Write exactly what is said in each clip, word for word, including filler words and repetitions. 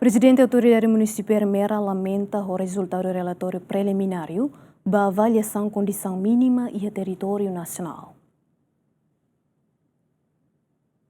Prezidente Autoridade Munisípiu Ermera lamenta ho rezultadu relatóriu prelimináriu ba avaliasaun kondisaun mínima iha territóriu nasionál.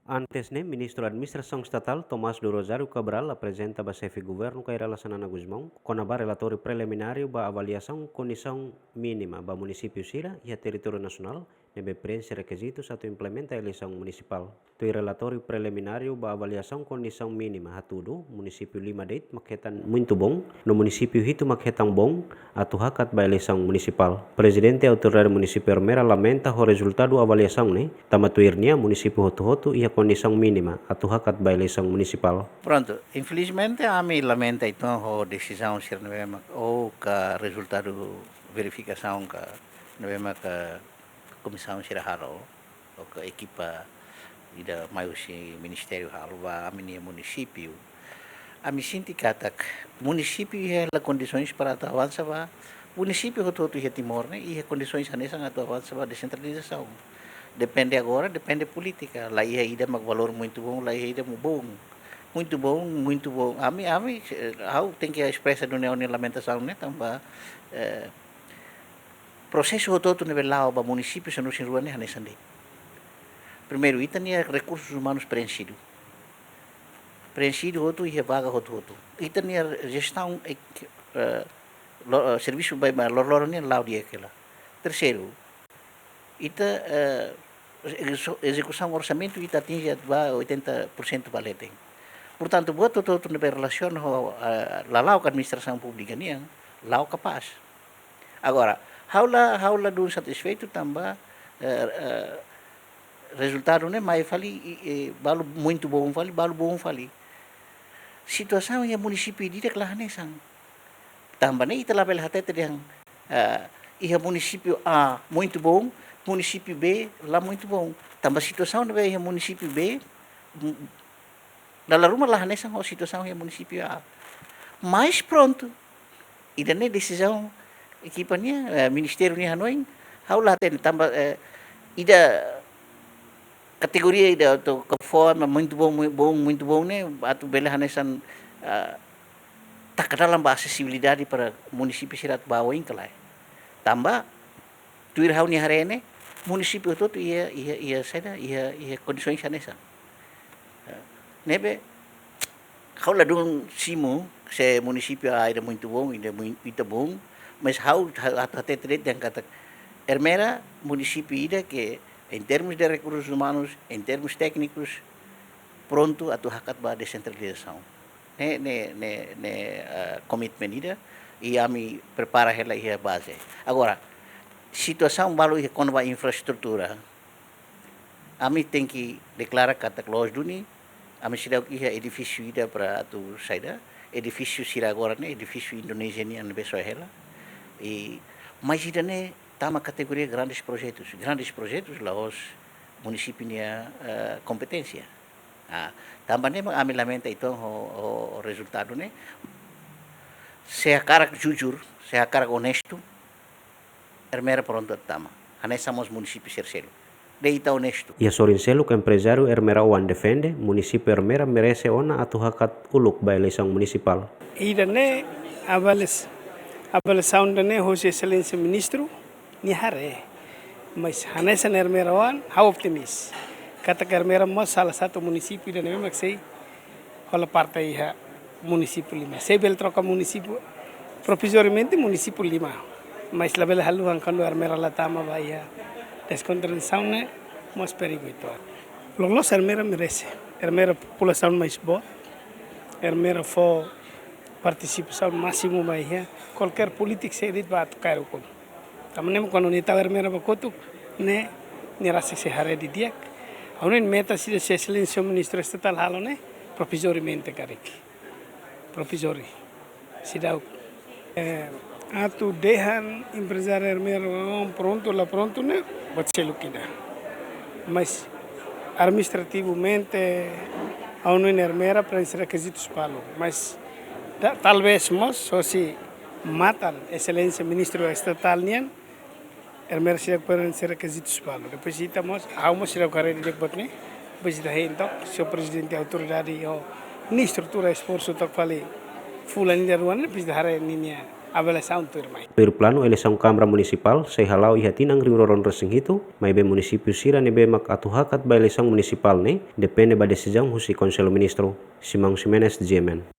Antes ne'e, Ministru Administrasaun Estatál, Tomás do Rosário Cabral, aprezenta ba Xefe Governu, Kay Rala Xanana Gusmão, kona-ba relatóriu prelimináriu ba avaliasaun kondisaun mínima ba munisípiu sira iha territóriu nasionál ne'ebé preenxe rekizitus atu implementa eleisaun munisipál. Tuir relatóriu prelimináriu ba avaliasaun kondisaun mínima hatudu, munisípiu lima de'it mak hetan muito bom, no munisípiu hitu mak hetan bom, atu hakat ba eleisaun munisipál. Prezidente Autoridade Munisípiu Ermera lamenta ho rezultadu avaliasaun ne'e, tanba tuir nia munisípiu hotu-hotu iha kondisaun mínima atu hakat ba eleisaun munisipál. Prontu, infelizmente ami lamenta uitoan ho desizaun sira ne'ebé mak, ou ka rezultadu verifikasaun ka ne'ebé mak komisaun sira halo, ou ka ekipa ida mai husi ministériu halo ba ami-nia munisípiu. Ami sente katak munisípiu iha hela kondisoens para atu avansa ba, munisípiu hotu-hotu iha Timor ne'e iha kondisoens hanesan atu avansa ba desentralizasaun. Depende agora, depende polítika. La iha ida mak valór muito bom, la iha ida mak bom. Muito bom, muito bom. Ami, ami, eh, ha'u tenke espresa duni ha'u-nia lamentasaun ne'e tanba, eh, prosesu hotu-hotu ne'ebé la'o ba munisípiu sanulu-resin-rua ne'e hanesan de'it. Primeiru, ita-nia rekursus umanus preenxidu. Preenxidu hotu iha vaga hotu-hotu. Ita-nia jestaun, eh, eh, lo-, eh, servisu ba, ba loroloron nian la'o di'ak hela. Terseiru, ita, eh, exeku-, ezekusaun orsamentu ita atinje ba oitenta por cento ba leten. Portantu, buat hotu-hotu ne'ebé relasiona ho, eh, lala'ok administrasaun públika nian, la'o kapás. Agora, ha'u la, ha'u ladún satisfeitu tanba, eh, eh, rezultadu ne'e mai fali, i, i, balu muito bom fali, balu bom fali. Situasaun iha munisípiu ida-idak la hanesan. Tanba ne'e ita labele hatete dehan, eh, iha munisípiu A muito bom, munisípiu B la muito bom. Tanba situasaun ne'ebé iha munisípiu B, m-, dala ruma la hanesan ho situasaun iha munisípiu A. Mas prontu, ida-ne'e desizaun ekipa nian, eh, ministériu nian hanoin, ha'u la hatene tanba, eh, ida kategoria ida atu ka fó ema muito bom, muito bom, muito bom ne'e, atu bele hanesan, eh, taka dalan ba asesibilidade para munisípiu sira atu ba oin ka lae. Tanba, tuir ha'u-nia haree ne'e, munisípiu hotu-hotu iha, iha, iha saida, iha, iha kondisoens hanesan. Eh, ne'ebé, ha'u ladún simu, se munisípiu A ida muito bom, ida mui-, ita bom, mas ha'u, ha'u, ha'u hatete de'it dehan katak Ermera munisípiu ida ke, em termos de recursos humanos, em termos técnicos, prontu atu hakat ba desentralizasaun. Ne'e, ne'e, ne'e, ne'e, eh, komitmen ida, i ami prepara hela iha baze. Agora, situasaun balu iha kona-ba infraestrutura, ami tenke deklara katak loos duni, ami seidauk iha edifísiu ida para atu saida, edifísiu sira agora ne'e, edifísiu Indonézia nian ne'ebé soe hela. I, mas ida-ne'e tama kategoria grandes projetus. Grandes projetus la'ós munisípiu nia, eh, kompeténsia. Ah, tanba ne'e mak ami lamenta uitoan ho, ho, ho rezultadu ne'e. Se hakarak jujur, se hakarak onestu, Ermera prontu atu tama. Hanesan mós munisípiu sira seluk. De'it ita onestu. Iha sorin seluk, emprezáriu Ermera oan defende, munisípiu Ermera merese ona atu hakat uluk ba eleisaun munisipál. Ida-ne'e avalias-, avaliasaun ida-ne'e hosi Exelénsia Ministru nia haree. Mas hanesan Ermera oan, ha'u optimis. Katak Ermera mós salah satu munisípiu ida ne'ebé mak sei hola parte iha munisípiu lima. Sei bele troka munisípiu, provizoriamente munisípiu lima. Mas labele haluha kuandu Ermera la tama ba iha deskontrolizasaun ne'e, mós perigu uitoan. Loloos Ermera merese. Ermera populasaun mais boot. Ermera fó partisipasaun másimu ba iha kualkér polítika sei de'it ba atu kaer ukun. Tanba ne'e kuandu nia tau Ermera ba kotuk, ne'e, nia rasik sei haree didi'ak. Ha'u-nia meta sira se Exelénsia Ministru Estatál halo ne'e, provizoriamente karik. Provizóriu. Seidauk. Eh, atu dehan emprezáriu Ermera prontu la prontu ne'e, buat seluk ida. Mas administrativamente, ha'u-nia Ermera preenxe rekizitus balu. Mas ta-, talvés mós, hosi matan Exelénsia Ministru Estatál nian, Ermera seidauk preenxe rekizitus balu. Depois ita mós, ha'u mós seidauk haree didi'ak buat ne'e. Depois ita hein took, señór Prezidente Autoridade ho Nia estrutura esforsu to'o fali fulan ida rua ne'e presiza haree ninia avaliasaun tuirmai. Tuir planu, eleisaun Kámara Munisipál sei hala'o iha tinan rihun rua ruanulu resin hitu, maibé munisípiu sira ne'ebé mak atu hakat ba eleisaun munisipál ne'e depende ba desizaun husi Konsellu Ministru. Simão Ximenes, G M N.